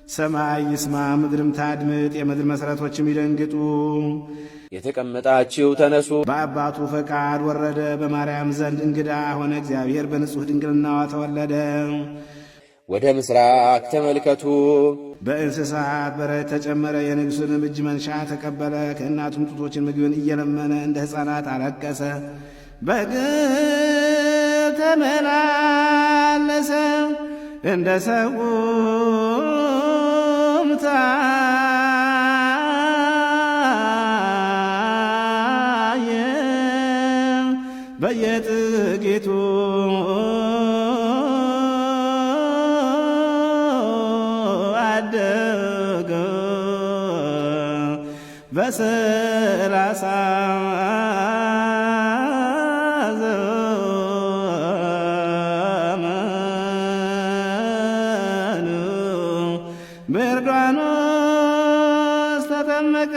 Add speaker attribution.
Speaker 1: ሰማይ ይስማ፣ ምድርም ታድምጥ፣ የምድር መሠረቶችም ይደንግጡ።
Speaker 2: የተቀመጣችሁ ተነሱ።
Speaker 1: በአባቱ ፈቃድ ወረደ፣ በማርያም ዘንድ እንግዳ ሆነ። እግዚአብሔር በንጹሕ ድንግልናዋ ተወለደ።
Speaker 2: ወደ ምስራቅ ተመልከቱ።
Speaker 1: በእንስሳት በረት ተጨመረ። የንጉሡንም እጅ መንሻ ተቀበለ። ከእናቱም ጡቶችን ምግብን እየለመነ እንደ ሕፃናት አለቀሰ። በግብ ተመላለሰ እንደ ሰውም ታየ በየጥቂቱ አደገ በሰላሳ ዘመን በዮርዳኖስ ተጠመቀ።